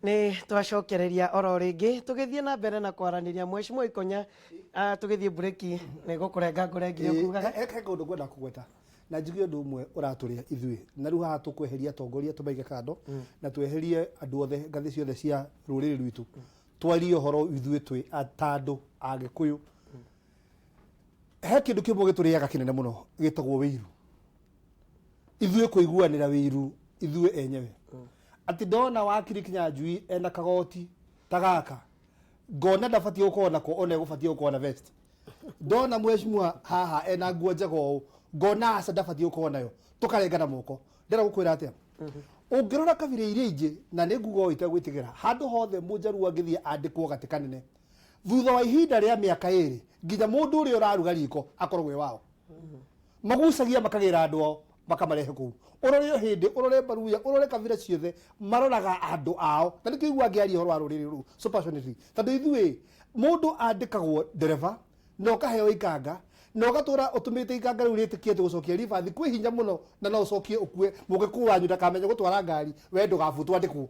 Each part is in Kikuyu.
Nĩ twacokereria oro rĩngĩ tũgĩthiĩ na mbere na kwaranĩria, Mheshimiwa Ikonya. Tũgĩthiĩ mburĩki nĩ gũkũrenga ngũrengire ũkugaga. He kaũndũ ngwenda kũgweta na njigue ũndũ ũmwe ũratũrĩa ithuĩ, na rĩu haha tũkweheria atongoria tũmaige kando na tweherie andũ othe, ngathĩ ciothe cia rũrĩrĩ rwitũ, twarie ũhoro ithuĩ twĩ ta andũ a Gĩkũyũ. He kĩndũ kĩmwe gĩtũrĩaga kĩnene mũno gĩtagwo wĩiru. Ithuĩ kũiguanĩra wĩiru ithuĩ enyewe, atĩ ndona wakiri Kinyanjui ena kagoti ta gaka, ngona ndabatiĩ gũkorwo nako, ona egũbatiĩ gũkorwo na vest. Ndona mheshimiwa haha ena nguo njega ũũ, ngona aca, ndabatiĩ gũkorwo nayo. Tũkarengana moko. Ndĩrenda gũkwĩra atĩa? Ũngĩrora kabira iria ingĩ, na nĩ nguga ũũ itegwĩtigĩra, handũ hothe mũnjaruo angĩthiĩ andĩkwo gatĩ kanene, thutha wa ihinda rĩa mĩaka 2, nginya mũndũ ũrĩa ũraruga riko akoragwo e wao. Magucagia, makagĩra andũ ao, makamarehe kũu. Ũrore o hĩndĩ, ũrore Baruya, ũrore kabira ciothe, maroraga andũ ao. Na nĩkĩo igua ngĩaria ũhoro wa rũrĩrĩ rũu so passionately, tondũ ithuĩ mũndũ andĩkagwo ndereba na ũkaheo ikanga na ũgatũra ũtũmĩte ikanga rĩu rĩtĩkie atĩ gũcokia ribathi kwĩ hinya mũno, na no ũcokie ũkue, mũgĩkũyũ wanyu ndakamenye gũtwara ngari, we ndũgabutwo andĩkwo.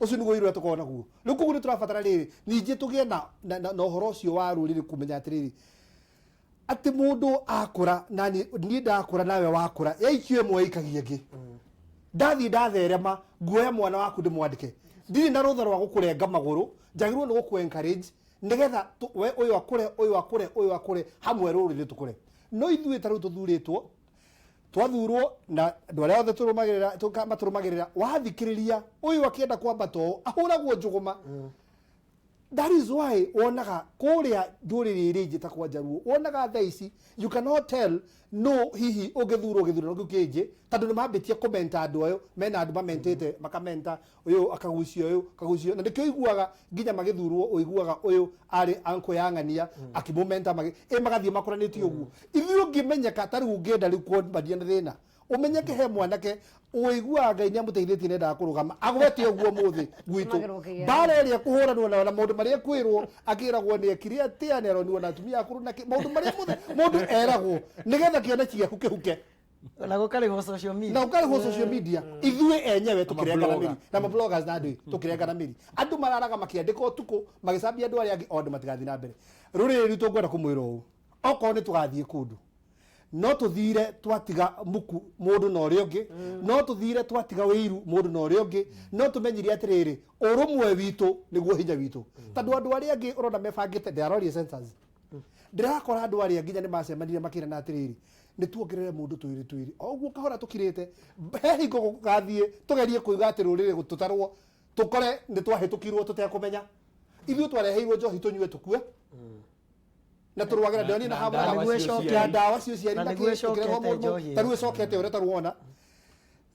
Ũcio nĩguo ũira ũrĩa tũkoragwo naguo rĩu. Koguo nĩ tũrabatara rĩrĩ ningĩ tũgĩe na ũhoro ũcio wa rũrĩrĩ, kũmenya atĩrĩrĩ, atĩ mũndũ akũra na niĩ ndakũra nawe wakũra, yaikio ĩmwe ĩikagia ĩngĩ. Ndathiĩ ndatherema, nguoya mwana waku ndĩmwandĩke, ndirĩ na rũtha rwa gũkũrenga magũrũ. Njagĩrĩirwo nĩ gũkũ encourage nĩgetha we ũyũ akũre, ũyũ akũre, ũyũ akũre, hamwe rũrĩrĩ tũkũre. No ithuĩ ta rĩu tũthurĩtwo, twathurwo na andũ arĩa othe tũrũmagĩrĩra, matũrũmagĩrĩra, wathikĩrĩria ũyũ akĩenda kwambata ũũ, ahũragwo njũgũma. That is why wonaga kũrĩa ndũrĩrĩ iria ingĩ ta kwa Njaruo, wonaga thaa ici you cannot tell no hihi ũngĩthurwo gĩthurano kĩu kĩngĩ, tondũ nĩ mambĩtie kũmenta andũ ayo, mena andũ mamentĩte, makamenta ũyũ, akagucio ũyũ, akagucio. Na nĩkĩo ũiguaga nginya magĩthurwo, ũiguaga ũyũ arĩ uncle ya ng'ania akĩmũmenta, ĩ magathiĩ makũranĩtie ũguo. Ithuĩ ũngĩmenyeka ta rĩu ũngĩenda rĩu kwambaria na thĩna, ũmenyeke he mwanake ũiguaga Ngai nĩ amũteithĩtie, nĩendaga kũrũgama agwete ũguo mũthĩ gwitũ. Tũmagĩrwo kĩgeranio. Mbara ĩrĩa kũhũranwo nayo na maũndũ marĩa kwĩrwo, akĩragwo nĩ ekire atĩa, nĩ aronirwo na atumia akũrũ na maũndũ marĩa mothe mũndũ eragwo nĩgetha kĩoneki gĩaku kĩhuke. Na gũkarĩhwo social media. Na ũkarĩhwo social media. Ithuĩ enyewe tũkĩrengana mablogger. mĩri na mabloggers na andũ tũkĩrengana mĩri, andũ mararaga makĩandĩka ũtukũ magĩcambia andũ arĩa angĩ, o andũ matigathiĩ na mbere. Rũrĩrĩ rwitũ ngwenda kũmwĩra ũũ, okorwo nĩ tũgathiĩ kũndũ, no tũthire twatiga muku mũndũ na ũrĩa ũngĩ, no tũthire twatiga wĩiru mũndũ na ũrĩa ũngĩ, no tũmenyire atĩrĩrĩ, ũrũmwe witũ nĩguo hinya witũ. Tondũ andũ arĩa angĩ ũrona mebangĩte, ndĩrarorie census, ndĩrakora andũ arĩa nginya nĩ macemanirie makĩrana atĩrĩrĩ, nĩ tuongerere mũndũ twĩrĩ twĩrĩ o ũguo kahora tũkirĩte. He hingo gũgathiĩ tũgerie kuiga atĩ rũrĩrĩ tũtarwo, tũkore nĩ twahĩtũkirwo tũtekũmenya. Ithuĩ twareheirwo njohi tũnyue tũkue na tũrwagĩra ndĩronire na na hamwe ndawa cio na ũciari. Ndawa cio ciari Na na nĩguo kĩ tũkĩrehwo ĩcokete mũrimũ njohi ta rĩu ĩyo. ĩcokete ũrĩa taruona,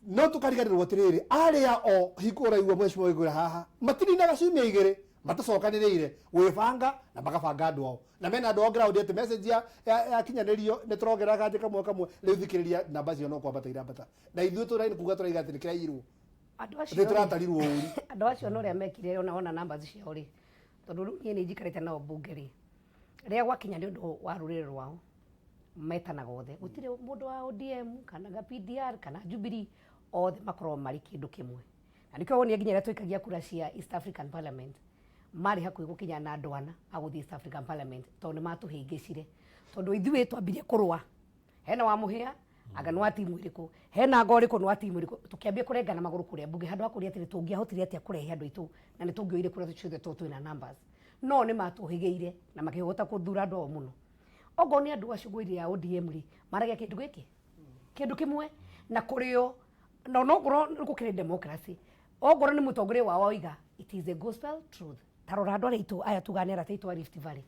no tũkariganĩrwo atĩrĩrĩ, arĩa o hingo ũraigua mheshimiwa Waigũra haha matininaga ciumia 2 matacokanĩrĩire gwĩbanga na makabanga andũ ao na mena andũ ao ground, atĩ message yakinyanĩrio nĩ tũrongerera kanje kamwe kamwe. Rĩu thikĩrĩria, namba cio no kwambata irambata, na ithuĩ tũraini kuga tũraiga atĩ nĩ kĩraiyirwo. Andũ acio atĩ rĩ, tũratarirwo ũru. Andũ acio no ũrĩa mekire, ona numbers ciao rĩ, tondũ rĩu niĩ nĩ njikarĩte nao mbunge rĩ, rĩrĩa gwakinya nĩ ũndũ wa rũrĩrĩ rwao metanaga othe, gũtirĩ mũndũ wa ODM kana ga PDR kana Jubilee, othe makoragwo marĩ kĩndũ kĩmwe. Na nĩkĩo wonire nginya rĩrĩa twaikagia kura cia East African Parliament, marĩ hakuhĩ gũkinya na andũ ana a gũthiĩ East African Parliament, tondũ nĩ matũhĩngĩcire, tondũ ithuĩ twambirie kũrũa hena wa Mũhĩa anga nĩ wa timu ĩrĩkũ, hena ngo ĩrĩkũ, nĩ wa timu ĩrĩkũ. Tũkĩambia kũrengana magũrũ kũrĩa mbunge handũ ha kũria atĩrĩ, tũngĩahotire atĩa kũrehe andũ aitũ na nĩ tũngĩoire kura ciothe tondũ twĩna numbers. No nĩ matũhĩgĩire na makĩhota gũthura andũ ao mũno. Okorwo nĩ andũ acio ngwĩrire a ODM rĩ, maragia kĩndũ gĩkĩ kĩndũ kĩmwe na kũrĩo, na onokorwo nĩ gũkĩrĩ democracy, okorwo nĩ mũtongoria wao oiga, it is the gospel truth. Ta rora andũ arĩa aitũ aya tugaga nĩ arata aitũ a Rift Valley,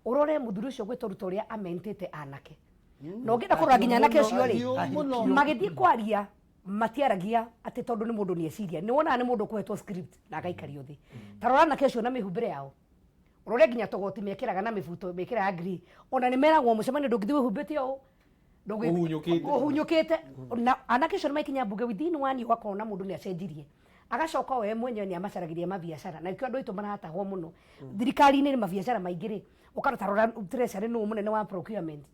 ũrore mũthuri ũcio gwĩtwo Ruto ũrĩa amentĩte anake, na ũngĩenda kũrora nginya anake acio rĩ, Ahiũ mũno. magĩthiĩ kwaria matiaragia atĩ tondũ nĩ mũndũ nĩ eciria, nĩ wonaga nĩ mũndũ ũkũhetwo script na agaikario thĩ. Ta rora anake acio na mĩhumbĩre yao, ũrore nginya tũgoti mekĩraga na mĩbuto mekĩraga green. Ona nĩ meragwo mũcemanio ndũngĩthiĩ wĩhumbĩte ũũ. Ũhunyũkĩte. Ũhunyũkĩte. Na anake acio nĩ makinya mbunge, within one year ũgakora mũndũ nĩ acenjirie, agacoka we mwenyewe nĩ amacaragĩria mabiacara. Na nĩkĩo andũ aitũ maratahwo mũno thirikari-inĩ nĩ mabiacara maingĩ rĩ. Ũkarora, rora treasury, nũ mũnene wa procurement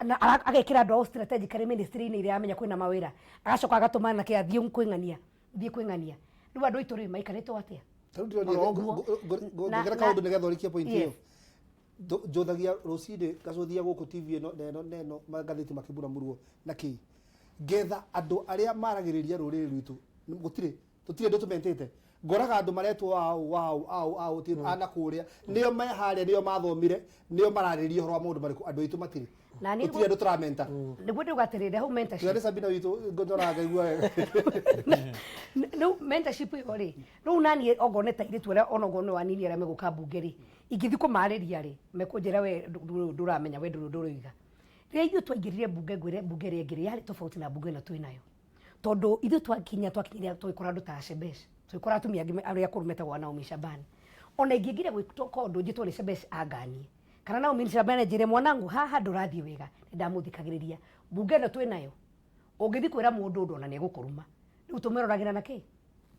na agekĩra andũ ao strategically ministry-inĩ iria amenya kwĩna mawĩra, agacoka agatũma anake athiĩ kwĩng'ania, thiĩ kwĩng'ania. Rĩu andũ aitũ rĩ maikarĩte o atĩa? Ta rĩu ndĩronire Oro ũguo. Ngongera kaũndũ nĩgetha ũrĩkie point ĩyo. Yes. Njũthagia rũcinĩ ngacũthia gũkũ TV ĩno na ĩno na ĩno, magathĩti makĩmuramurwo na kĩ, ngetha andũ arĩa maragĩrĩria rũrĩrĩ rwitũ. Gũtirĩ, tũtirĩ andũ tũmetĩte. Ngoraga andũ maretwo au au au au ti ana kũrĩa, nĩo me harĩa, nĩo mathomire, nĩo mararĩrĩria ũhoro wa maũndũ marĩkũ. Andũ aitũ matirĩ. Na niĩ Gũtirĩ andũ tũramenta. Nĩguo ndĩuga atĩrĩrĩ, hau mentorship. Tiga nĩ Sabina witũ, ndoraga ngaigua wega. Rĩu mentorship ĩyo rĩ, rĩu naniĩ ongorwo nĩ ta airĩtu arĩa onokorwo nĩ anini arĩa megũka mbunge rĩ, ingĩthiĩ kũmarĩria rĩ, mekũnjĩra we ndũramenya, we ndũrĩ ũndũ ũroiga. Rĩrĩa ithuĩ twaingĩrire mbunge, ngwĩre mbunge ĩrĩa ĩngĩ rĩ, yarĩ tofauti na mbunge ĩno twĩ nayo. Tondũ ithuĩ twakinya, twakinyire tũgĩkora andũ ta Shebesh, tũgĩkora atumia angĩ arĩa akũrũ metagwo Naomi Shabani. Ona ingĩingĩra gwĩka ũndũ njĩtwo nĩ Shebesh anganie, kana Naomi Shabani anjĩre mwanangu haha ndũrathiĩ wega, nĩ ndamũthikagĩrĩria. Mbunge ĩno twĩ nayo, ũngĩthiĩ kwĩra mũndũ ũndũ ona nĩ egũkũruma. Rĩu tũmĩroragĩra na kĩ?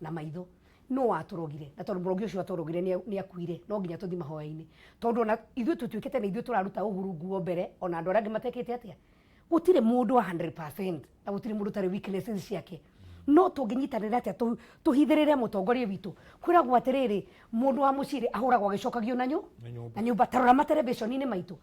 Na maitho. No watũrogire, na tondũ mũrogi ũcio watũrogire nĩ akuire, no nginya tũthiĩ mahoya-inĩ. Tondũ ona ithuĩ tũtuĩkĩte nĩ ithuĩ tũraruta Uhuru nguo mbere, ona andũ arĩa angĩ matekĩte atĩa? Gũtirĩ mũndũ wa 100% na gũtirĩ mũndũ ũtarĩ weaknesses ciake. No tũngĩnyitanĩra atĩa tũhithĩrĩre mũtongoria witũ? Kwĩragwo atĩrĩrĩ, mũndũ wa mũciĩ ahũragwo agĩcokagio na na nyũmba. Na nyũmba. Ta rora materebiconi-inĩ maitũ.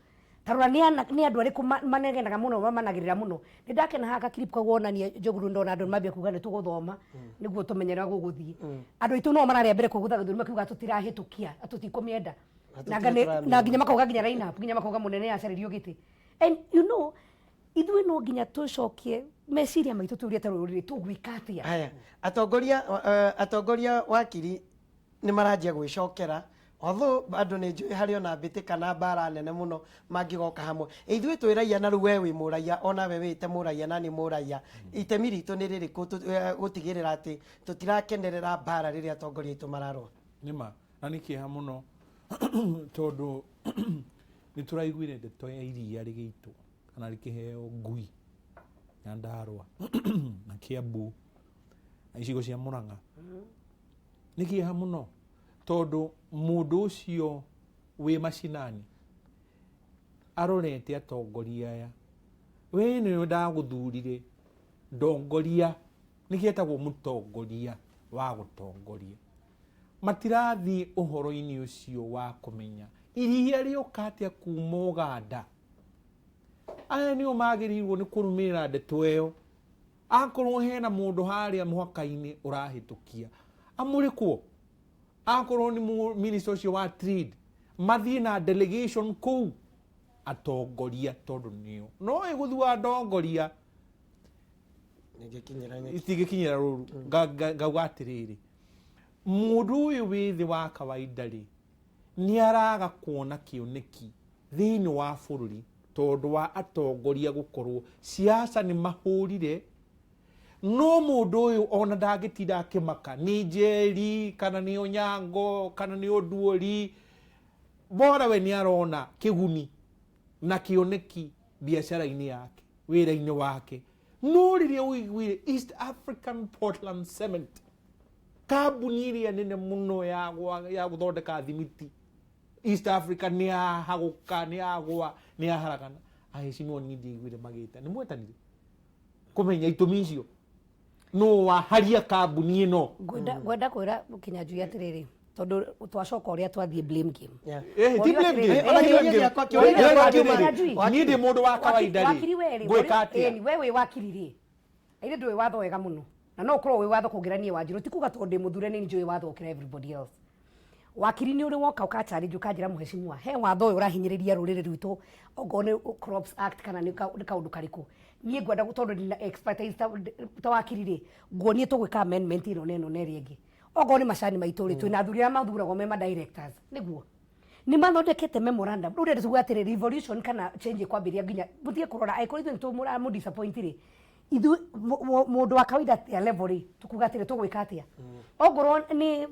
Ta rora nĩ andũ arĩkũ manegenaga mũno, mamanagĩrĩra mũno. Nĩ ndakena haha ka clip kau wonania Njũgũrũ, ndona andũ mambia kuga nĩ tũgũthoma nĩguo tũmenye ũrĩa gũgũthiĩ. Andũ aitũ no mararĩa mbere kũgũtha gĩthũri makiuga tũtirahĩtũkia, tũtikũmĩenda. Na Na tũtirĩ tũramĩenda. Na nginya makauga nginya line up, nginya makauga mũnene acarĩrio gĩtĩ. And you know, ithuĩ no nginya tũcokie meciria maitũ tũrie ta rũrĩrĩ tũgwĩka atĩa. Haya, atongoria wakiri nĩ maranjia gwĩcokera, although andũ nĩ njũĩ harĩ ona mbĩtĩka na mbara nene mũno mangĩgoka hamwe. Ithuĩ twĩ raia, na rĩu we wĩ mũraia, ona we wĩte mũraia na nĩ mũraia, itemi ritũ nĩ rĩrĩkũ gũtigĩrĩra atĩ tũtirakenerera mbara rĩrĩa atongoria aitũ mararũa? Nĩma, na nĩ kĩeha mũno tondũ nĩ tũraiguire ndeto ya iria rĩgĩitwo kana rĩkĩheo ngui Nyandarua na Kiambu na icigo cia Murang'a. Nĩ kĩeha mũno tondũ mũndũ ũcio wĩ macinani arorete atongoria aya, we nĩwe ndagũthurire ndongoria, nĩkĩo etagwo mũtongoria wa gũtongoria. Matirathiĩ ũhoro-inĩ ũcio wa kũmenya iria rĩoka atĩa kuma Ũganda. Aya nĩo magĩrĩirwo nĩ kũrũmĩrĩra ndeto ĩyo. Akorwo hena mũndũ harĩa mũhaka-inĩ ũrahĩtũkia, amũrĩkwo. Akorwo nĩ minister ũcio wa trade, mathiĩ na delegation kũu atongoria, tondũ nĩo no ĩgũthua ndongoria Nĩngĩkinyĩra nyeki. Itingĩkinyĩra rũru. Ngauga atĩrĩrĩ, mũndũ ũyũ wĩ thĩ wa kawaida rĩ, nĩ araga kuona kĩoneki thĩinĩ wa bũrũri tondũ wa atongoria gũkorwo siasa nĩ mahũrire. No mũndũ ũyũ ona ndangĩtinda akĩmaka nĩ Njeri kana nĩ Onyango kana nĩ Oduori, bora we nĩ arona kĩguni na kĩoneki biacara-inĩ yake, wĩra-inĩ wake. No rĩrĩa ũiguire East African Portland Cement, kambuni ĩrĩa nene mũno ya gũthondeka thimiti East Africa, nĩ yahagũka, nĩ yagwa, nĩ yaharagana, aheshimiwa, niĩ ndiaiguire magĩta nĩ mwetanire kũmenya itũmi icio no waharia kambuni ĩno. Ngwenda kwĩra Kinyanjui atĩrĩrĩ, tondũ twacoka ũrĩa twathiĩ blame game. Eh, ti blame game. Ona Ti kĩũria blame game. gĩakwa, kĩũria Ndĩrauga gĩakwa atĩrĩrĩ, kiuma- niĩ ndĩ mũndũ wa kawaida rĩ, Wakiri we rĩ, ngwĩka atĩa? ĩni, we wĩ wakiri rĩ, na ithe ndũĩ watho wega mũno, na no ũkorwo wĩ watho kũngĩra niĩ Wanjirũ. Ti kuga tondũ ndĩ mũthure nĩ njũĩ watho gũkĩra everybody else. Wakiri nĩ ũrĩ woka ũka challenge ũkanjĩra, mũheshimiwa, he watho ũyũ ũrahinyĩrĩria rũrĩrĩ rwitũ, ongorwo nĩ Crops Act kana nĩ kaũndũ karĩkũ, niĩ ngwenda tondũ ndĩna expertise ta wakiri rĩ, nguonie tũgwĩka amendment ĩno na ĩno na ĩrĩa ĩngĩ. Ongorwo nĩ macani maitũ rĩ, twĩna athuri arĩa mathuragwo me ma directors, nĩguo nĩ mathondekete memorandum. Rĩu ndĩrenda tuge atĩrĩ, revolution kana change ĩkwambĩrĩria nginya mũtige kũrora angĩkorwo ithuĩ nĩ tũramũ disappoint rĩ, ithuĩ mũndũ wa kawaida at level rĩ, tukuga atĩrĩ tũgwĩka atĩa. Ongorwo nĩ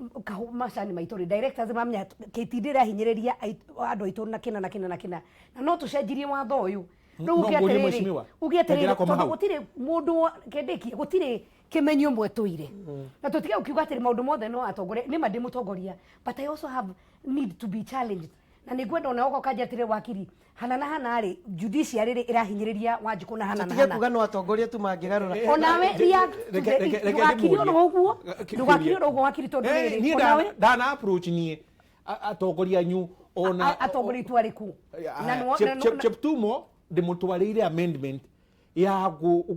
macani maitũ rĩ, directors mamenya KTD ĩrahinyĩrĩria andũ aitũ na kĩna na kĩna na kĩna, na no tũcenjirie watho ũyũ. Rĩu No uge ngũrie atĩrĩrĩ, mheshimiwa, uge atĩrĩrĩ, ngĩra koma tondũ hau. gũtirĩ mũndũ kĩndĩkie, gũtirĩ kĩmenyi ũmwe tũire na tũtige gũkiuga atĩrĩ maũndũ mothe no atongoria. Nĩ ma ndĩ mũtongoria, but I also have need to be challenged. Na nĩ ngwenda ona woka ũkanjĩra atĩrĩrĩ, wakiri hana na hana rĩ, judiciary rĩ ĩrahinyĩrĩria Wanjikũ na hana na Tũtige hana. kuga no atongoria tu mangĩgarũra. Onawe react to Reke ndũgakirie ndĩmũrie. oro ũguo, ndũgakirie oro ũguo wakiri, tondũ rĩrĩ, Niĩ onawe ndana approach niĩ atongoria anyu ona atongoria itu arĩkũ? Na Cheptumo ndĩmũtwarĩire amendment ya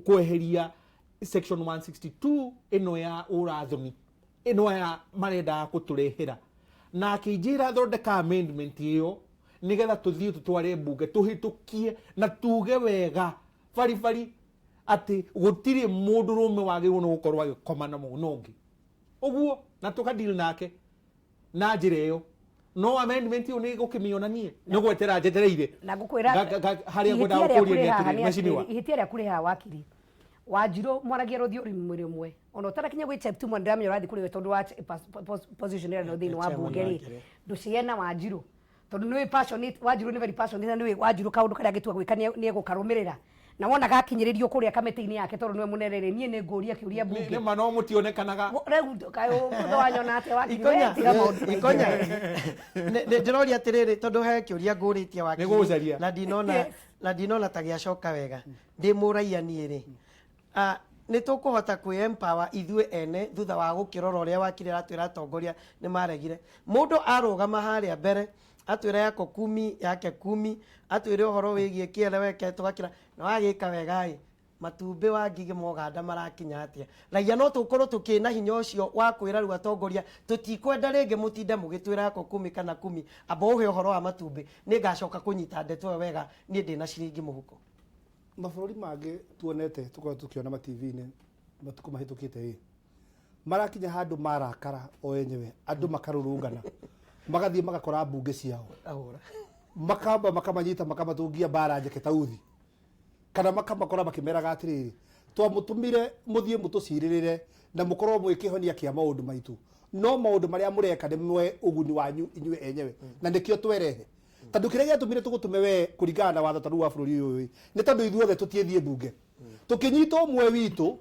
kweheria section 162 ĩno ya ũrathoni ĩno ya marendaga kũtũrehera, na akĩnjĩra thondeka amendment ĩyo nĩgetha tũthiĩ tũtware mbunge tũhĩtũkie na tuge wega baribari atĩ gũtirĩ mũndũrũme wagĩrĩirwo nĩ gũkorwo agĩkoma na mũndũ ũngĩ ũguo, na tũkadeal nake na njĩra ĩyo. No amendment ĩyo nĩ gũkĩmĩona niĩ nĩ gwetera njetereire. Na ngũkwĩra Harĩa ngwendaga ihĩtia rĩaku gũkũria rĩ nĩ haha atĩrĩrĩ, nĩ mheshimiwa. atĩrĩrĩ, ihĩtia rĩaku rĩ haha wakiri Wanjirũ, mwaragia rũthiomi rũmwe ona ũtanakinya gwĩ Cheptumo ndĩramenya ũrathiĩ kũrĩ we tondũ wa position ĩrĩa thĩinĩ wa Chairman bunge rĩ, wake rĩ. ndũcĩe na Wanjirũ tondũ nĩwĩ passionate. Wanjirũ nĩ very passionate na nĩwĩ Wanjirũ kaũndũ karĩa angĩtua gwĩka nĩ egũkarũmĩrĩra, na wona gakinyĩrĩrio kũrĩa kamĩtĩ-inĩ yake tondũ nĩwe mũnene rĩ, niĩ nĩ ngũria kĩũria bunge. Nĩ ma no mũtionekanaga. Rĩu kaĩ ũndũ wanyona atĩa wakiri? Ikonya, We tiga maũndũ maingĩ. Ikonya. Ndĩroria atĩrĩrĩ tondũ he kĩũria ngũrĩtie wakiri Nĩgũgũcaria. na ndinona Yes. na ndinona ta gĩacoka wega. Ndĩ mũraiya niĩ rĩ, nĩ tũkũhota kwĩ empower ithuĩ ene thutha wa gũkĩrora ũrĩa wakiri aratwĩra atongoria nĩ maregire? Mũndũ arũgama harĩa mbere atwĩra yako kumi yake kumi, atwĩre ũhoro wĩgiĩ kĩeleweke, tũgakĩra na wagĩka wega ĩ matumbĩ wa ngigĩ moganda marakinya atĩa? Raia no tũkorwo tũkĩna hinya ũcio wa kwĩra rĩu atongoria tũtikwenda rĩngĩ mũtinde mũgĩtwĩra yako kumi kana kumi, amba ũhe ũhoro wa matumbĩ, nĩ ngacoka kũnyita ndeto ĩyo wega niĩ ndĩna ciringi mũhuko. Mabũrũri mangĩ tuonete, tũkorwo tũkĩona ma TV-inĩ matukũ mahĩtũkĩte ĩ, marakinya handũ marakara o enyewe, andũ makarũrũngana, magathiĩ magakora mbunge ciao, ahũra, makamba makamanyita, makamatũngia mbara njeke ta uthi, kana makamakora makĩmeraga atĩrĩrĩ, twamũtũmire mũthiĩ mũtũcirĩrĩre na mũkorwo mwĩ kĩhonia kĩa maũndũ maitũ, no maũndũ marĩa mũreka nĩ mwe ũguni wanyu inyuĩ enyewe, na nĩkĩo twerehe tondũ kĩrĩa gĩatũmire tũgũtũme we kũringana na watho ta rĩu wa bũrũri ũyũ ĩ, nĩ tondũ ithuothe tũtiĩthiĩ mbunge tũkĩnyita ũmwe witũ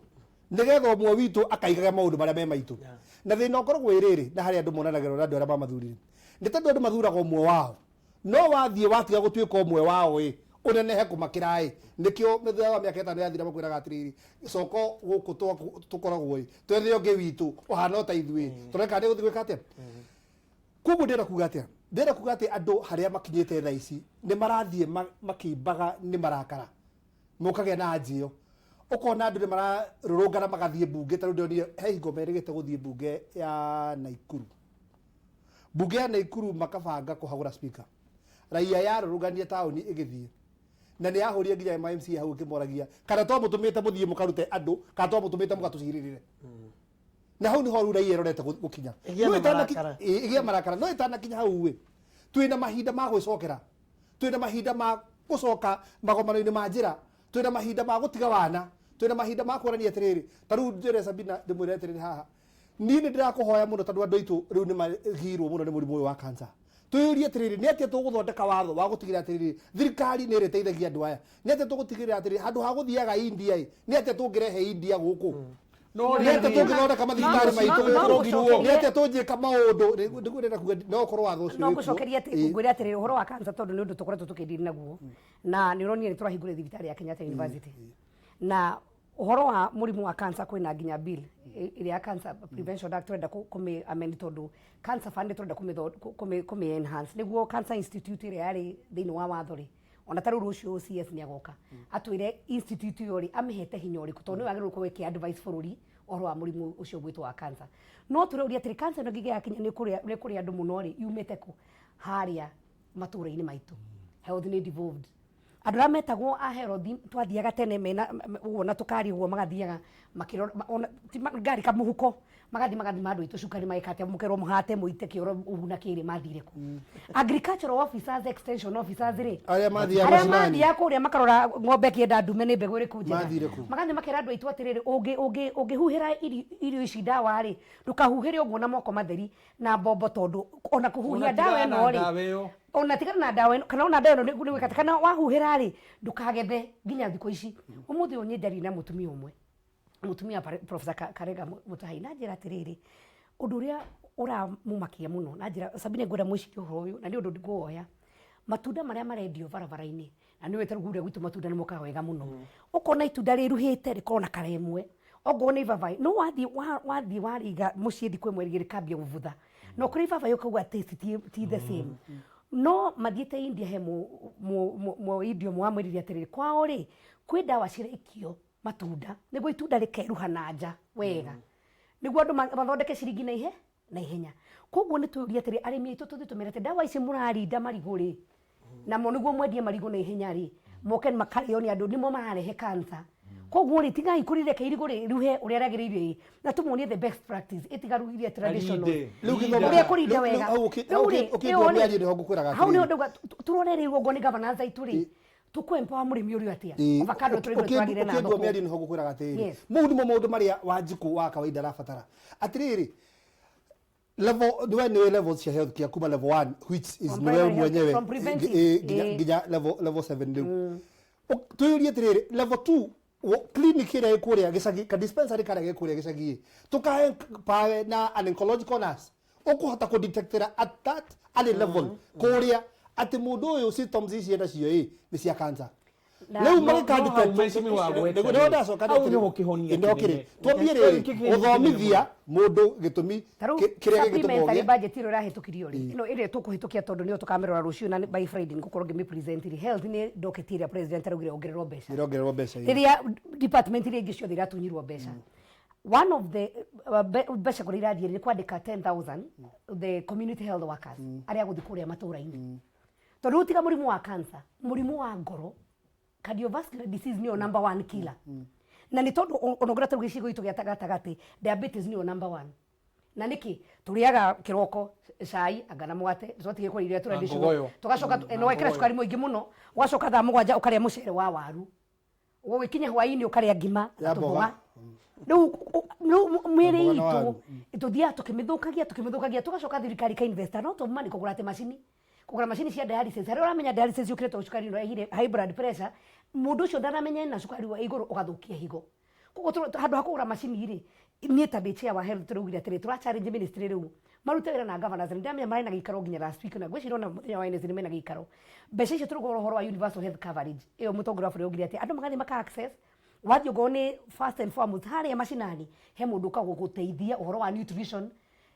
nĩgetha ũmwe witũ akaigaga maũndũ marĩa me maitũ. Na thĩna ũkoragwo wĩ rĩrĩ, na harĩa andũ monanagĩrwo na andũ arĩa mamathurire nĩ tondũ andũ mathuraga ũmwe wao, no wathiĩ watiga gũtuĩka ũmwe wao ĩ, ũnenehe kũmakĩra ĩ, nĩkĩo thutha wa mĩaka 5 yathira makwĩraga atĩrĩrĩ, coka gũkũ tũkoragwo ĩ, twethe ũngĩ witũ ũhana o ta ithuĩ, tũreka nĩ gũthiĩ gwĩka atĩa. Koguo ndĩrenda kuga atĩa? Ndĩrenda kuga atĩ andũ harĩa makinyĩte thaa ici nĩ marathiĩ makĩimbaga nĩ marakara, mũkagĩa na anjĩo, ũkona andũ nĩ mararũrũngana magathiĩ mbunge. Ta rĩu ndĩronire he hingo merĩgĩte gũthiĩ mbunge ya Naikuru, mbunge ya Naikuru, makabanga kũhagũra speaker. Raia yarũrũngania taũni ĩgĩthiĩ na nĩ yahũrire nginya ma MCA hau ĩkĩmoragia kana twamũtũmĩte mũthiĩ mũkarute andũ kana twamũtũmĩte mũgatũcirĩrĩre. Na hau niho rĩu raia ĩrorete gũkinya. Ĩgĩe No na marakara. Ĩgĩe marakara, no ĩtanakinya hau ĩ, twĩna mahinda ma gwĩcokera, twĩna mahinda ma gũcoka magomano-inĩ ma njĩra, twĩna mahinda ma gũtiga wana, twĩna mahinda ma kuonania atĩrĩrĩ. Ta rĩu njĩre Sabina, ndĩmwĩre atĩrĩrĩ haha, niĩ nĩ ndĩrakũhoya mũno tondũ andũ aitũ rĩu nĩ magirwo mũno nĩ mũrimũ ũyũ wa cancer. Twĩyũrie atĩrĩrĩ, nĩ atĩa tũgũthondeka watho wa gũtigĩrĩra atĩrĩrĩ, thirikari nĩ ĩrĩteithagia andũ aya? Nĩ atĩa tũgũtigĩrĩra atĩrĩrĩ, handũ ha gũthiaga India ĩ, nĩ atĩa tũngĩrehe India gũkũ? No Nĩ atĩa rĩrĩ, tũngĩthondeka mathibitarĩ maitũ no gũkũ? Nĩ atĩa tũnjĩka maũndũ? Nĩguo ndĩrenda kuga no ũkorwo watho ũcio no wĩkuo. ngũcokeria atĩ ngwĩre atĩrĩrĩ, ũhoro wa cancer, tondũ nĩ ũndũ tũkoretwo tũkĩndiri naguo na nĩ ũronire nĩ tũrahingũrire thibitarĩ ya Kenyatta University na ũhoro wa mũrimũ wa cancer, kwĩna nginya bill ĩrĩa ya Cancer Prevention Act tũrenda kũmĩ amend tondũ cancer fund tũrenda kũmĩ enhance nĩguo Cancer Institute ĩrĩa yarĩ thĩinĩ wa watho rĩ, ona ta rĩu rũciũ OCS nĩ agoka atwĩre institute ĩyo rĩ, amĩhete hinya ũrĩkũ, tondũ nĩwe wagĩrĩirwo gũkorwo ĩkĩ advice bũrũri ũhoro wa mũrimũ ũcio gwĩtwo wa cancer. No tũrauria atĩrĩ, cancer ĩno nginya yakinya nĩ kũrĩa andũ mũno rĩ, yumĩte kũ? Harĩa matũũra-inĩ maitũ health nĩ devolved. Andũ arĩa metagwo a health twathiaga tene mena ũguo na tũkari ũguo, magathiaga makĩrora ona ti ngari kamũhuko, magathiĩ magathima andũ aitũ cukari, mageka atĩa, mũkerwo mũhate mũite kĩoro ũguo na kĩrĩ. Mathire kũ? Agricultural officers, extension officers rĩ, Arĩa mathiaga arĩa macinani. mathiaga kũrĩa makarora ng'ombe ĩkĩenda ndume nĩ mbegũ ĩrĩkũ njega. Mathire kũ? Magathiĩ makera andũ aitũ atĩrĩrĩ, ũngĩhuhĩra irio ici ndawa rĩ, ndũkahuhĩre ũguo na moko matheri na mbombo, tondũ ona kũhuhia Ona ndawa tigana ĩno na rĩ, ndawa ĩyo. Ona tigana na ndawa ĩno, kana ona ndawa ĩno nĩ gwĩka atĩa, kana wahuhĩra rĩ, ndũkagethe nginya thikũ ici. Ũmũthĩ ũyũ niĩ ndaria na mũtumia ũmwe, mũtumia Professor Karega Mũtahi, na njĩra atĩrĩrĩ, ũndũ ũrĩa ũramũmakia mũno, na njĩra Sabine, ngwenda mwĩcirie ũhoro ũyũ na nĩ ũndũ ngũwoya. Matunda marĩa marendio barabara-inĩ, na nĩ wĩte kũrĩa gwitũ matunda nĩ mokaga wega mũno, ũkona itunda rĩruhĩte rĩkorwo na kara ĩmwe, ongorwo nĩ ibabaĩ no wathiĩ wathiĩ warĩiga mũciĩ thikũ ĩmwe rĩkambia gũbutha, na ũkĩrĩa ibabaĩ ũkauga taste ti the same. No mathiĩte India, he Mũindia ũmwe wamwĩrire atĩrĩrĩ, kwao rĩ kwĩ ndawa ciraikio matunda nĩguo itunda rĩkeruha na nja wega, nĩguo andũ mathondeke ciringi na ihenya. Koguo nĩ twĩũrie atĩrĩ, arĩmi aitũ tũthiĩ tũmere atĩ ndawa ici mũrarinda marigũ rĩ namo nĩguo mwendie marigũ na ihenya rĩ, moke makarĩo nĩ andũ, nĩmo mararehe cancer. Koguo rĩ, tigai kũrireke irigũ rĩruhe ũrĩa rĩagĩrĩire ĩ, na tũmonie the best practice ĩtigaruhithie traditional. Arinde. Rĩu gĩthomo- Ũrĩa kũrinda rĩu- wega. hau ũkĩ- Rĩu rĩ, ũkĩndua ĩyo rĩ, mĩario nĩho ngũkwĩraga hau nĩho atĩrĩrĩ. ndauga turore rĩu okorwo nĩ governance aitũ rĩ, tũkũ empower mũrĩmi ũrĩa atĩa. Avocado tũrĩgũre twagĩre na Ũkĩndua thoko. mĩario nĩho ngũkwĩraga atĩrĩrĩ, Yes. mau nĩmo maũndũ marĩa Wanjikũ wa kawaida arabatara. Atĩrĩrĩ, level niwe niwe levels cia health care kuma level 1, which is From niwe primary health, mwenyewe from preventive. nginya nginya level 7. Rĩu twĩyũrie atĩrĩrĩ, level 2 clinic ĩrĩa ĩ kũrĩa gĩcagi, ka dispensary karĩa gĩ kũrĩa gĩcagi ĩ, tũkahe pawe na an oncological nurse ũkũhota kũdetectĩra at that early level kũrĩa atĩ mũndũ ũyũ symptoms ici ena cio ĩ nĩ cia cancer. Na Rĩu no hau mheshimiwa gweta magĩkandĩnĩo rĩ, ndacoka hau nĩho kĩhonia kĩnene. kĩnene. Twambie Kĩu rĩrĩ kĩhonia gũthomithia mũndũ gĩtũmi Tarĩu kĩrĩa gĩgĩtũma supplementary ũgĩe budget ĩrĩa ĩrahĩtũkirio rĩ, ĩno ĩrĩa tũkũhĩtũkia, tondũ nĩyo tũkamĩrora rũciũ na by Friday nĩngũkorwo ngĩmĩpresent rĩ, health nĩ docket ĩrĩa president araugire ongererwo mbeca. Ĩrongererwo mbeca, ĩ. Rĩrĩa department iria ingĩ ciothe iratunyirwo mbeca, one of the mbeca kũrĩa irathiĩ nĩ kwandĩka 10,000 the community health workers arĩa gũthiĩ kũrĩa matũra-inĩ, tondũ rĩu tiga mũrimũ wa cancer, mũrimũ wa ngoro, cardiovascular disease, nĩyo number one killer. Na nĩ tondũ ona ũngĩrora tarĩu gĩcigo gitũ gĩa gatagatĩ, diabetes nĩyo number one. Na nĩkĩ tũrĩaga kĩroko cai anga na mũgate, tũtige kũrĩa iria traditional, Ngogoyo. tũgacoka na wekĩra cukari mũingĩ mũno, ũgacoka thaa 7 ũkarĩa mũcere wa waru, ũgĩkinya hwaĩ-inĩ ũkarĩa ngima na Ya tũmboga. mboga. Rĩu mĩĩrĩ Mboga na itũ waru. tũthiaga tũkĩmĩthũkagia, tũgacoka thirikari ka invest a lot of money kũgũra atĩ macini, kũgũra macini cia dialysis, harĩa ũramenya dialysis yũkĩte tondũ cukari nĩũrehire high blood pressure. Mũndũ ũcio ndaramenya ena cukari wa igũrũ, ũgathũkia higo. Koguo handũ ha kũgũra macini rĩ, niĩ ta ndĩ chair wa health tũraugire atĩrĩ, tũra challenge ministry rĩu marute wĩra na governors. Nĩ ndĩramenya marĩ na gĩikaro nginya last week, na ngwĩciria ona mũthenya wa Wednesday nĩ mena gĩikaro. Mbeca icio tũrũgora ũhoro wa universal health coverage ĩyo, mũtongoria wa bũrũri augire atĩ andũ magathiĩ maka access. Wathiĩ okorwo nĩ first and foremost harĩa macinani, he mũndũ ũka gũgũteithia ũhoro wa nutrition,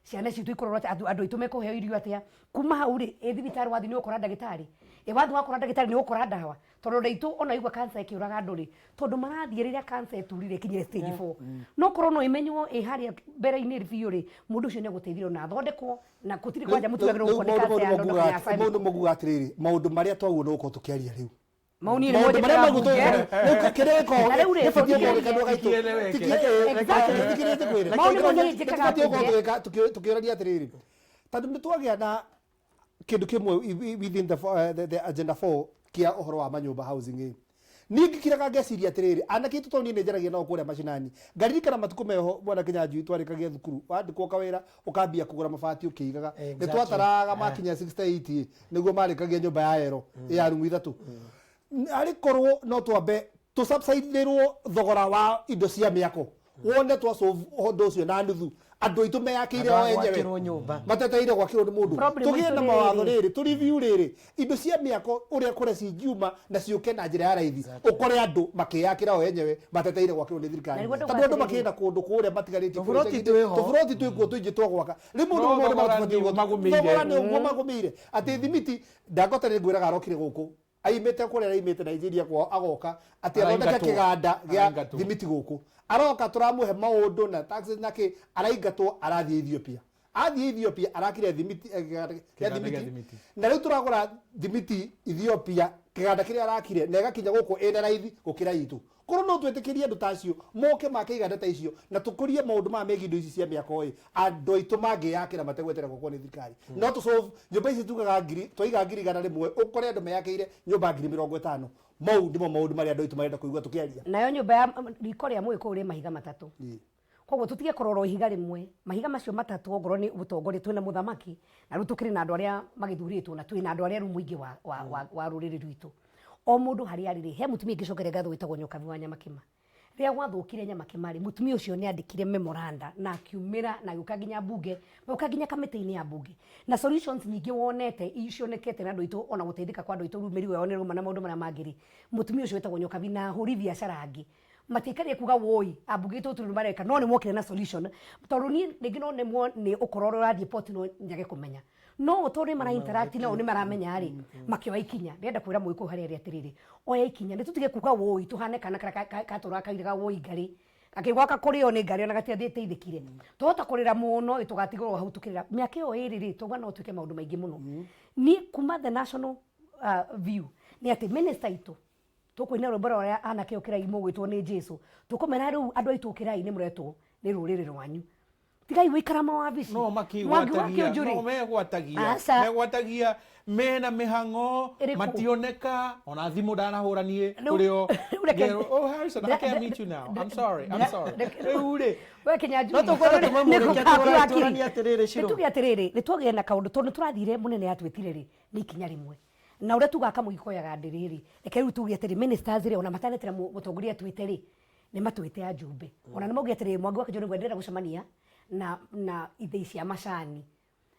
ciana citũ ikorwo atĩ andũ aitũ mekũheo irio atĩa. Kuma hau rĩ, ĩ thibitarĩ wathiĩ nĩ ũgũkora ndagĩtarĩ, ĩ wathiĩ wakora ndagĩtarĩ nĩ ũgũkora ndawa, tondũ andũ aitũ ona igua cancer ĩkĩũraga andũ rĩ, tondũ marathiĩ rĩrĩa cancer ĩturire ĩkinyire stage 4. No korwo no ĩmenywo ĩ harĩa mbere-inĩ biũ rĩ, mũndũ ũcio nĩ egũteithio na athondekwo, na gũtirĩ kwanja mũtuagĩrwo gũkwo nĩ cancer ya ndondo kana ya Mau cervical. nĩmo nguga atĩrĩrĩ, maũndũ marĩa twaguo nĩ gũkorwo tũkĩaria rĩu, Mau niĩ nĩmo maũndũ marĩa njĩkaga maguo bunge. kĩrĩa gĩkoragwo Na rĩu rĩ, gĩbatiĩ gũkorwo tũtigerie. gĩkanua gaitũ. Tikieleweke. Exactly. Tikirĩte kwĩre Mau nĩmo niĩ njĩkaga tũbatiĩ gũkorwo bunge. tũkĩũrania atĩrĩrĩ, tondũ nĩ twagĩa na kĩndũ kĩmwe within the agenda 4 kĩa ũhoro wa manyũmba, housing ĩ. Niĩ ngĩkiraga ngeciria atĩrĩrĩ, anake aitũ, tondũ niĩ nĩ njaragia nao kũrĩa macinani, ngaririkana matukũ meho mwana Kĩnyanjui twarĩkagia thukuru, wandĩkwo kawĩra ũkambia kũgũra mabati ũkĩigaga. Nĩ twataraga makinya 68 nĩguo marĩkagia nyũmba ya ero ya rumu ithatũ. Arĩ korwo no twambe tũsubsidĩrwo thogora wa indo cia mĩako, wone twa solve ũndũ ũcio na nuthu, andũ aitũ meyakĩire Andũ o a enyewe gwakĩrwo nyũmba. mateteire gwakĩrwo nĩ mũndũ. Problem Tũgĩe itũ na nĩ mawatho rĩrĩ. rĩrĩ, tũ review rĩrĩ indo cia mĩako ũrĩa kũrĩa cingiuma na ciũke na njĩra ya raithi, ũkore andũ makĩyakĩra o enyewe mateteire gwakĩrwo nĩ thirikari, Na nĩguo ndauga tondũ andũ atĩrĩrĩ. makĩrĩ na kũndũ kũrĩa matigarĩtie. Tũburoti twĩho. Tũburoti twĩkuo tũingĩ twa gwaka rĩu mũndũ No maũndũ thogora marĩa tũbatiĩ nĩ ũmagũmĩire. Thogora nĩ ũguo magũmĩire atĩ thimiti Dangote nĩ ngwĩraga arokire gũkũ aimĩte kũrĩa araimĩte Nigeria kwao, agoka atĩ athondeke Araingatwo. kĩganda gĩa Araingatwo. thimiti gũkũ. Aroka tũramũhe maũndũ na taxes na kĩ, araingatwo, arathiĩ Ethiopia. Athiĩ Ethiopia arakire thimiti, kĩganda kĩa Kĩganda gĩa thimiti. thimiti. Na rĩu tũragũra thimiti Ethiopia, kĩganda kĩrĩa arakire, na ĩgakinya gũkũ ĩna raithi gũkĩra itũ. Korwo no twĩtĩkĩrie andũ ta acio moke make iganda ta icio na tũkũrie maũndũ maya megiĩ indo ici cia mĩako ĩ, andũ aitũ mangĩyakĩra mategweterera gwakwo nĩ thirikari, no tũ solve nyũmba ici tugaga ngiri twaiga 100,000, ũkore andũ meyakĩire nyũmba 50,000. Mau nĩmo maũndũ marĩa andũ aitũ marenda kũigua tũkĩaria. Nayo nyũmba ya riko rĩa mũgĩkũyũ rĩ mahiga matatũ. Koguo tũtige kũrora o ihiga rĩmwe, mahiga macio matatũ. Ongorwo nĩ ũtongoria, twĩna mũthamaki, na rĩu tũkĩrĩ na andũ arĩa magĩthurĩtwo, na twĩna andũ arĩa rĩu mũingĩ wa rũrĩrĩ rwitũ, o mũndũ harĩa arĩ rĩ. He mũtumia ingĩcokeria ngatho wĩtagwo Nyokabi wa Nyamakima. Rĩrĩa gwathũkire Nyamakima rĩ, mũtumia ũcio nĩ andĩkire memoranda na akiumĩra na agĩũka nginya mbunge, agĩũka nginya kamĩtĩ-inĩ ya mbunge. Na solutions nyingĩ wonete cionekete na andũ aitũ ona gũteithĩka kwa andũ aitũ rĩu mĩrigo yao nĩ ĩrauma na maũndũ marĩa mangĩ rĩ, mũtumia ũcio wĩtagwo Nyokabi na ahũri biacara angĩ matiaikarire kuga woi ambunge aitũ gũtirĩ ũndũ mareka no nĩ mokire na solution tondũ niĩ rĩngĩ no nemwo nĩ ũkora ũrĩa ũrathiĩ port no njage kũmenya no tondũ nĩ mara interact nao nĩ maramenya rĩ makĩoya ikinya ndĩrenda kwĩra mũgĩkũyũ harĩa arĩ atĩrĩrĩ oya ikinya nĩ tũtige kuga woi tũhane kana karĩa katũraga kairaga woi ngarĩ gakĩgwaka kũrĩo nĩ ngarĩ ona gatiathĩteithĩkire twahota kũrĩra mũno ĩ tũgatigwo hau tũkĩrĩra mĩaka ĩyo ĩrĩ rĩ twauga no twĩke maũndũ maingĩ mũno niĩ kuma the national view nĩ atĩ minister aitũ tũkũina rwĩmbo rwa anake ũkĩrai mũgwĩtwo nĩ Jesu tũkũmera rĩu andũ aitũ ũkĩrai nĩ mũretwo nĩ rũrĩrĩ rwanyu tigai gũikara mawabici no Mwangi wa makigwatagia Kĩũnjũrĩ. no megwatagia Aca. megwatagia mena mĩhang'o Ĩrĩkũ? mationeka ona thimũ ndanahũra niĩ Rĩu- kũrĩ o rĩu reke- Ngerwo, oh Harrison I can't meet you now I'm sorry I'm sorry rĩu rĩ we Kinyanjui No tũkwenda tũmamũrĩke Nĩ tũranie atĩrĩrĩ, Shiro. nĩ tuge atĩrĩrĩ nĩ twagĩa na kaũndũ tondũ nĩ tũrathire mũnene atwĩtire rĩ nĩ ikinya rĩmwe na ũrĩa tugaga kamũgĩ koyaga ndĩrĩ rĩ reke rĩu tuge atĩrĩ ministers rĩ ona matanetera mũtongoria atwĩte rĩ nĩ matwĩte ajumbe ona nĩ mauge atĩrĩ Mwangi wa Kĩnjũ nĩguo ndĩrenda gũcemania na ithĩi cia macani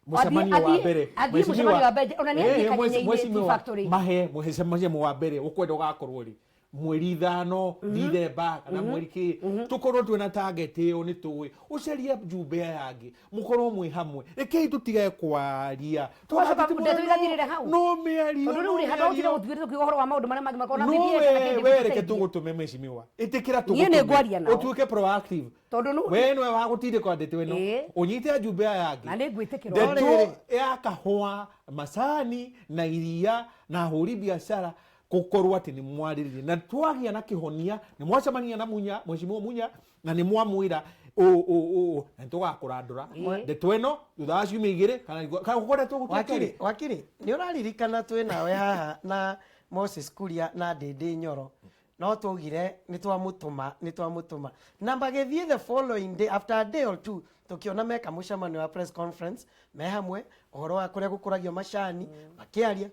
Mũcemanio wa mbere athiĩ mũcemanio wa mbere ona nĩ athiĩ Eh, Kanyenye-inĩ tea mheshimiwa, factory mahe mũcemanio wa mbere ũkwenda ũgakorwo rĩ mweri ithano Dithemba kana mweri kĩ tũkorwo twĩna target ĩyo nĩ tũĩ ũcarie njumbe aya angĩ mũkorwo mwĩ hamwe rekei tũtige kwaria Tũgacoka ndeto igathirĩra hau. no mĩario tondũ rĩu rĩ handũ ha gũtinda gũtuĩte tũkiuga ũhoro wa maũndũ marĩa mangĩ makorwo na no BBI kana we kĩndũ we reke gĩtũteithie. tũgũtũme mheshimiwa ĩtĩkĩra Niĩ nĩ ngwaria nao. ũtuĩke proactive Tondũ we nĩwe wa gũtindĩkwo ndeto ĩno Ĩĩ. ũnyite ajumbe aya angĩ Na nĩ ngwĩtĩkĩrwo. ndeto ya kahũa macani na iria na ahũri biacara gũkorwo atĩ nĩ mwarĩrĩria na twagĩa na kĩhonia nĩ mwacemania na munya mheshimiwa munya na nĩ mwamwĩra ũ ũ ũ na nĩ tũgakũrandũra ndeto ĩno thutha wa ciumia igĩrĩ kana kana gũkoretwo gũtuĩke wakiri wakiri nĩ ũraririkana twĩ nawe haha na Moses Kuria na Ndĩndĩ Nyoro no twaugire nĩ twamũtũma nĩ twamũtũma na magĩthiĩ the following day after a day or two tũkĩona meka mũcemanio wa press conference me hamwe ũhoro wa kũrĩa gũkũragio macani makĩaria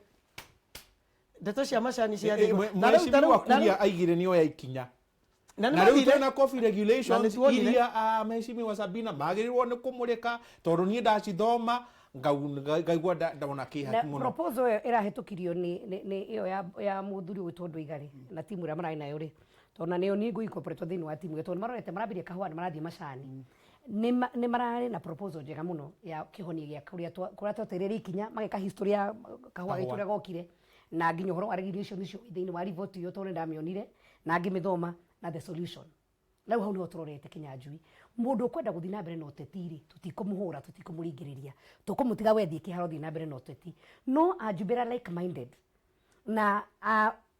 ndeto cia macani ciathiĩ Na rĩu- ta mheshimiwa rĩu- na Kuria rĩu- aigire nĩ oya ikinya na nĩ na rĩu mathire twĩna coffee Na regulations nĩ tuonire. iria ah, mheshimiwa Sabina magĩrĩirwo nĩ kũmũrĩka tondũ niĩ ndacithoma ngaigua ndona Na kĩhaki mũno proposal ĩyo ĩrahĩtũkirio nĩ ĩyo ya mũthuri ũgwĩtwo Ndũigarĩ na timu ĩrĩa mararĩ nayo rĩ tondũ na nĩyo niĩ ngũ-incorporate thĩinĩ wa timu ĩyo tondũ nĩ marorete marambirie kahũa nĩ marathiĩ macani nĩ mararĩ na proposal njega mũno ya kĩhonia gĩa kũrĩa kũrĩa twetereire ikinya mageka history ya kahũa gaitũ ũrĩa gokire na nginya ũhoro wa regulation icio thĩinĩ wa report ĩyo tondũ nĩ ndamĩonire na ngĩmĩthoma na the solution na rĩu hau nĩho tũrorete Kinyanjui mũndũ ũkwenda gũthiĩ na mbere na ũteti rĩ tũtikũmũhũra tũtikũmũringĩrĩria tũkũmũtiga we thiĩ kĩharo thiĩ na mbere na ũteti no anjumbe arĩa like minded na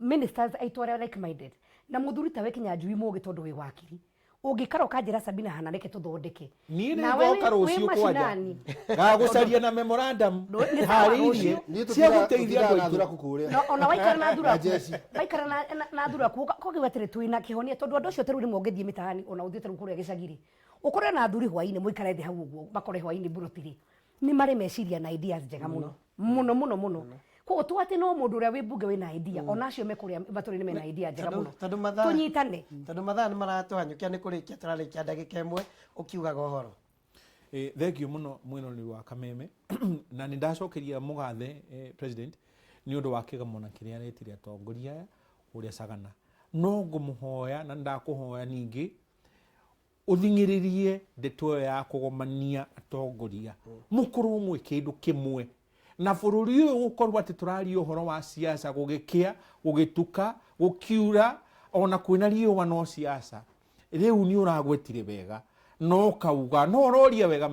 ministers aitũ arĩa like minded na mũthuri tawe Kinyanjui mũgĩ tondũ wĩ wakiri ũngĩikara ũkanjĩra Sabina hana reke tũthondeke niĩ nĩ Nawe ngoka wĩ rũciũ kwanja mashinani. ngagũcaria na memorandum Nĩ sawa, harĩirie rũciũ. Niĩ cia gũteithia tũtindaga andũ na aitũ thuraku kũrĩa. Na ona waikara na Na thuraku jeshi. waikara na thuraku kogiwa atĩrĩ twĩna kĩhonia tondũ andũ acio tarĩu rĩmwe ũngĩthiĩ mĩtaani ona ũthiĩte rĩu kũrĩa gĩcagi-rĩ ũkore na athuri hwainĩ mũikare thĩ hau ũguo makore hwainĩ mburoti-rĩ nĩ marĩ meciria na ideas njega mũno mũno mũno mũno koguo to atĩ no mũndũ ũrĩa wĩ mbunge wĩna idea ona acio me kũrĩa matũra-inĩ mena idea njega mũno tondũ mathaa tũnyitane tondũ mathaa nĩ maratũhanyũkia nĩ kũrĩkia tũrarĩkia ndagĩka ĩmwe ũkiugaga ũhoro Thank you mũno mwĩroreri wa kameme na nĩ ndacokeria mũgathe president nĩ ũndũ wa kĩgomano kĩrĩa aretire atongoria aya kũrĩa Sagana no ngũmũhoya na ndakũhoya ningĩ ũthing'ĩrĩrie ndeto ĩyo ya kũgomania atongoria mũkorwo mwĩ kĩndũ kĩmwe na bũrũri ũyũ gũkorwo atĩ tũraria ũhoro wa siasa gũgĩkĩa gũgĩtuka gũkiura ona kwĩna riũa no siasa rĩu nĩ ũragwetire wega no kauga no ũroria wega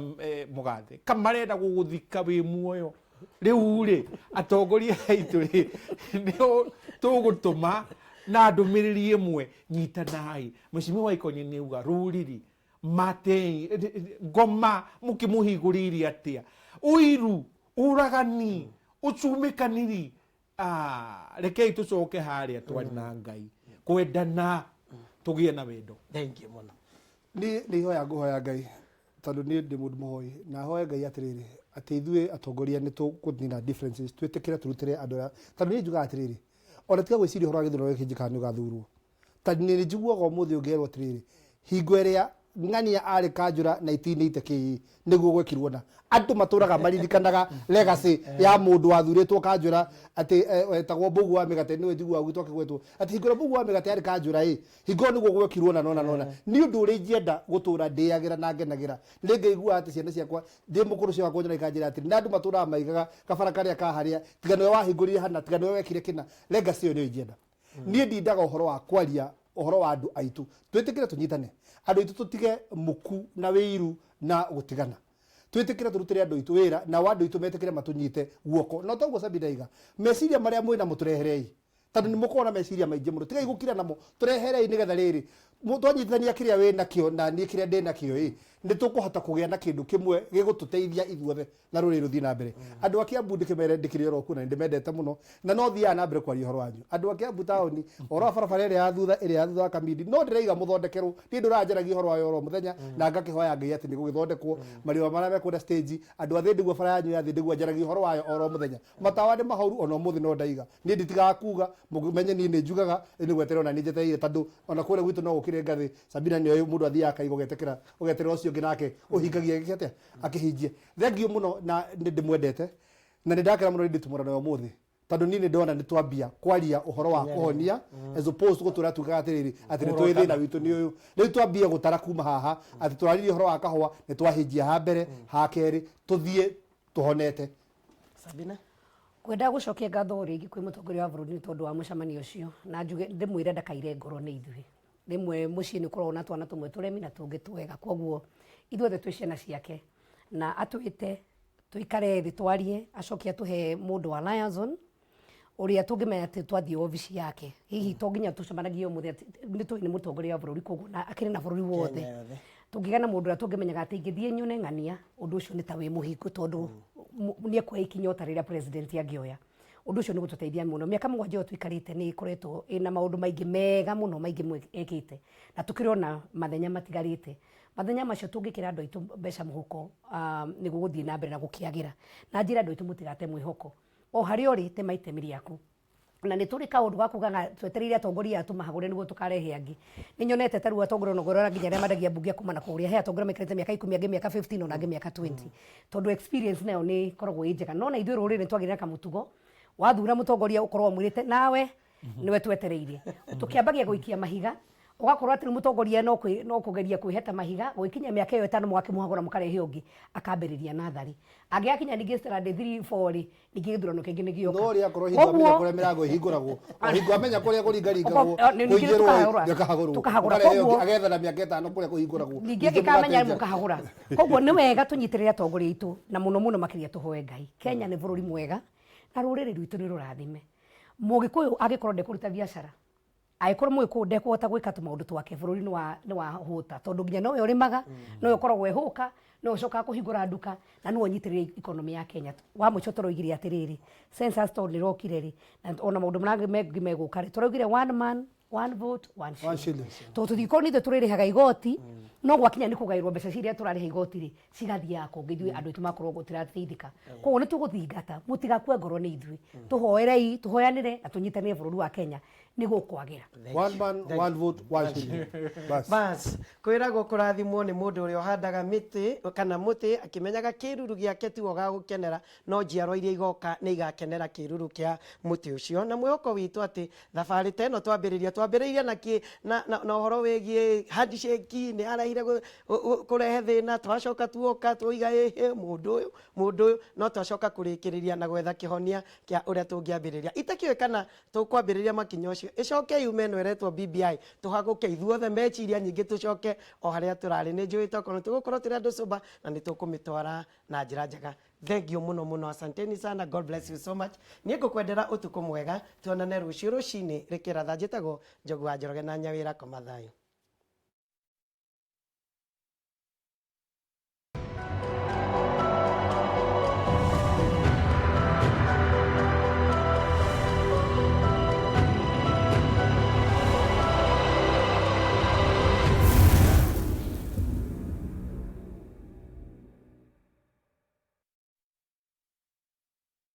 mũgathe kamarenda gũgũthika wĩ muoyo rĩu rĩ atongoria aitũ rĩ nĩo tũgũtũma na ndũmĩrĩri ĩmwe nyitanai mheshimiwa Ikonyi nĩ auga rũrĩrĩ matei ngoma mũkĩmũhingũrĩire atĩa ũiru ũragani ũcumĩkanĩri rekei tũcoke harĩa twarĩ na Ngai kwendana tũgĩe na wendo thank you mũno Niĩ nĩ ihoya ngũhoya Ngai tondũ niĩ ndĩ mũndũ mũhoi na hoe Ngai atĩrĩrĩ atĩ ithuĩ atongoria nĩ tũkũnina differences twĩtĩkĩre tũrutĩre andũ arĩa tondũ niĩ njugaga atĩrĩrĩ ona tiga gwĩciria ũhoro wa gĩthurano gĩkĩ njĩkaga nĩ ũgathurwo Ta nĩ njiguaga ũmũthĩ ũngĩerwo atĩrĩrĩ, hingo ĩrĩa ng'ania arĩ kanjũra 1980 kĩ nĩguo gwekirwo na andũ matũraga maririkanaga legacy ya mũndũ wathurĩtwo kanjũra atĩ wetagwo Mbũgũ wa Mĩgate, nĩwe njiguaga gwitũ akĩgwetwo atĩ hingo ĩrĩa Mbũgũ wa Mĩgate arĩ kanjũra ĩ hingo ĩyo nĩguo gwekirwo na nona nona. Nĩ ũndũ ũrĩa ingĩenda gũtũra ndĩagĩra na ngenagĩra nĩ ngaiguaga atĩ ciana ciakwa ndĩ mũkũrũ cioka kũnyona ikanjĩra atĩrĩ, na andũ matũraga maigaga kabara karĩa ka harĩa tiga nĩwe wahingũrire hana, tiga nĩwe wekire kĩna. Legacy ĩyo nĩyo ingĩenda. Niĩ ndindaga ũhoro wa kwaria ũhoro wa andũ aitũ, twĩtĩkĩre tũnyitane andũ aitũ, tũtige muku na wĩiru na gũtigana, twĩtĩkĩre tũrutĩre andũ aitũ wĩra, nao andũ aitũ metĩkĩre matũnyite guoko. No toguo Sabina aiga, meciria marĩa mwĩna mũtũreherei, tondũ nĩ mũkoragwo na meciria maingĩ mũno, tigai gũkira namo, tũreherei nĩgetha rĩrĩ twanyitithania kĩrĩa wĩ nakĩo na niĩ kĩrĩa ndĩ nakĩo ĩ nĩ tũkũhota kũgĩa na kĩndũ kĩmwe gĩgũtũteithia ithuothe na rũrĩrĩ rũthiĩ na mbere. Andũ a Kiambu ndĩkĩmere ndĩkĩrĩ oro kuo na nĩndĩmendete mũno na no thiaga na mbere kwaria ũhoro wanyu. Andũ a Kiambu taũni, ũhoro wa barabara ĩrĩa ya thutha ĩrĩa ya thutha wa Kamindi no ndĩraiga mũthondekerwo, niĩ ndũraga njaragia ũhoro wayo oro mũthenya na ngakĩhoya Ngai atĩ nĩgũgĩthondekwo marĩũa marĩa mekũrĩa stage. Andũ a Thĩndĩgua, bara yanyu ya Thĩndĩgua njaragia ũhoro wayo oro mũthenya. Matawa nĩ mahoru ona ũmũthĩ no ndaiga, niĩ nditigaga kuga, mũmenye niĩ nĩ njugaga, rĩu nĩ gweterera ona niĩ njetereire tondũ ona kũrĩa gwitũ no gũkĩrĩ ngathĩ. Sabina nĩoĩ mũndũ athiaga akaiga ũgetĩkĩra ũgeterera ũcio ũngĩ nake ũhingagia gĩke atĩa akĩhingie. Thengiũ mũno na nĩ ndĩmwendete na nĩ ndakena mũno nĩ ndĩtumũrano ya ũmũthĩ tondũ niĩ nĩ ndona nĩ twambia kwaria ũhoro wa kũhonia as opposed to gũtũra tugaga atĩrĩrĩ atĩ nĩ tũĩ thĩna witũ nĩ ũyũ. Rĩu twambie gũtara kuma haha atĩ tũraririe ũhoro wa kahũa nĩ twahinjia ha mbere ha kerĩ tũthiĩ tũhonete. Sabina? Ngwenda gũcokia ngatho rĩngĩ kwĩ mũtongoria wa bũrũri nĩ tondũ wa mũcemanio ũcio, na njuge ndĩmwĩre ndakaire ngoro nĩ ithuĩ. Rĩmwe mũciĩ nĩ ũkoragwo na twana tũmwe tũremi na tũngĩ twega, koguo ithuothe twĩ ciana ciake na atwĩte tũikare thĩ twarie, acoke atũhe mũndũ wa liaison ũrĩa tũngĩmenya atĩ twathiĩ obici yake, hihi to nginya tũcemanagie o mũthenya, nĩ tũĩ nĩ mũtongoria wa bũrũri koguo na akĩrĩ na bũrũri wothe. Kenya yothe. Tũngĩgĩa na mũndũ ũrĩa tũngĩmenyaga atĩ ingĩthiĩ nyone ng'ania, ũndũ ũcio nĩ ta wĩ mũhingu tondũ nĩ ekuoya ikinya o ta rĩrĩa president angĩoya. Ũndũ ũcio nĩ ũgũtũteithia mũno. Mĩaka 7 ĩyo tũikarĩte nĩ ĩkoretwo ĩna maũndũ maingĩ mega mũno maingĩ ĩkĩte, na tũkĩrĩ ona mathenya matigarĩte. Mathenya macio tũngĩkĩra andũ aitũ mbeca mũhuko nĩ gũgũthiĩ na mbere na gũkĩagĩra. Na njĩre andũ aitũ mũtigate mwĩhoko. O harĩa ũrĩ tema itemi rĩaku. Na nĩ tũrĩ kaũndũ ga kugaga twetereire atongoria aya tũmahagũre nĩguo tũkarehe angĩ. Nĩ nyonete ta rĩu atongoria ona ũngĩrora nginya arĩa mendagia mbunge kuma na kũrĩa, he atongoria maikarĩte mĩaka 10, angĩ mĩaka 15 ona angĩ mĩaka 20. Tondũ experience nayo nĩ ĩkoragwo ĩ njega. No na ithuĩ rũrĩrĩ nĩ twagĩire na kamũtugo, wathura mũtongoria ũkorwo ũmwĩrĩte nawe nĩwe twetereire. Tũkĩambagia gũikia mahiga, ũgakorwo atĩ rĩu mũtongoria no kũgeria kwĩheta mahiga, gũgĩkinya mĩaka ĩyo 5 mũgakĩmũhagũra mũkarehe ũngĩ, akambĩrĩria natharĩ. Angĩgakinya ningĩ standard 3 4 rĩ, ningĩ gĩthurano kĩngĩ nĩ gĩoka. No rĩ akorwo hingo amenya kũrĩa mĩrango ĩhingũragwo, o hingo amenya kũrĩa kũringaringagwo, Ningĩ kũingĩrwo tũkahagũra. nĩakahagũrwo. Tũkahagũra. Mũkarehe ũngĩ, Koguo agethana mĩaka 5 kũrĩa kũhingũragwo. Ningĩ Ningĩ angĩkamenya mũgateithia. mũkahagũra. Koguo nĩ wega tũnyitĩrĩre atongoria aitũ na mũno mũno makĩria tũhoe Ngai. Kenya nĩ bũrũri mwega na rũrĩrĩ rwitũ nĩ rũrathime. Mũgĩkũyũ angĩkorwo ndekũruta biacara, angĩkorwo mũgĩkũyũ ndekũhota gwĩka tũmaũndũ twake, bũrũri nĩ wahũta, tondũ nginya nowe ũrĩmaga, nowe ũkoragwo ehũka, nowe ũcokaga kũhingũra nduka, na nĩwe ũnyitĩrĩire economy ya Kenya. Wa mũico tũroigire atĩrĩrĩ, census tondũ nĩ ĩrokire rĩ, na ona maũndũ marĩa mangĩ megũka rĩ, tũraugire one man, one vote, one One shilling. shilling. Tondũ tũtingĩkorwo nĩ ithuĩ tũrĩrĩhaga igoti, no gwakinya nĩ kũgaĩrwo mbeca iria tũrarĩha igoti rĩ, cigathiaga kũngĩ, ithuĩ andũ aitũ makorwo tũtirateithĩka. Koguo nĩ tũgũthingata, mũtigakue ngoro nĩ ithuĩ. Tũhoerei, tũhoyanĩre na tũnyitanĩre bũrũri wa Kenya nĩ gũkwagĩra. One man, one vote, one shilling. Bas. Bas, kwĩragwo kũrathimwo nĩ mũndũ ũrĩa ũhandaga mĩtĩ kana mũtĩ akĩmenyaga kĩruru gĩake tiwe ũgagũkenera, no njiarwa iria igoka nĩ igakenera kĩruru kĩa mũtĩ ũcio. Na mwĩhoko witũ atĩ thabarĩ ta ĩno twambĩrĩria, twambĩrĩirie na kĩ, na, na, na ũhoro wĩgiĩ handshake nĩ yarehire kũrehe thĩna, twacoka tuoka twoiga ĩhĩ mũndũ ũyũ, mũndũ ũyũ, no twacoka kũrĩkĩrĩria na gwetha kĩhonia kĩa ũrĩa tũngĩambĩrĩria. Itakĩũĩ kana tũkwambĩrĩria makinya ũcio, ĩcoke yume ĩno ĩretwo BBI, tũhagũke ithuothe meciria nyingĩ tũcoke o harĩa tũrarĩ. Nĩ njũĩ tokorwo nĩ tũgũkorwo tũrĩ andũ sober na nĩ tũkũmĩtwara na njĩra njega. Thank you mũno mũno, asanteni sana, God bless you so much. Niĩ ngũkwendera ũtukũ mwega, tuonane rũciũ rũcinĩ rĩkĩratha. Njĩtagwo Njogu wa Njoroge na Nyawĩra, koma thayũ.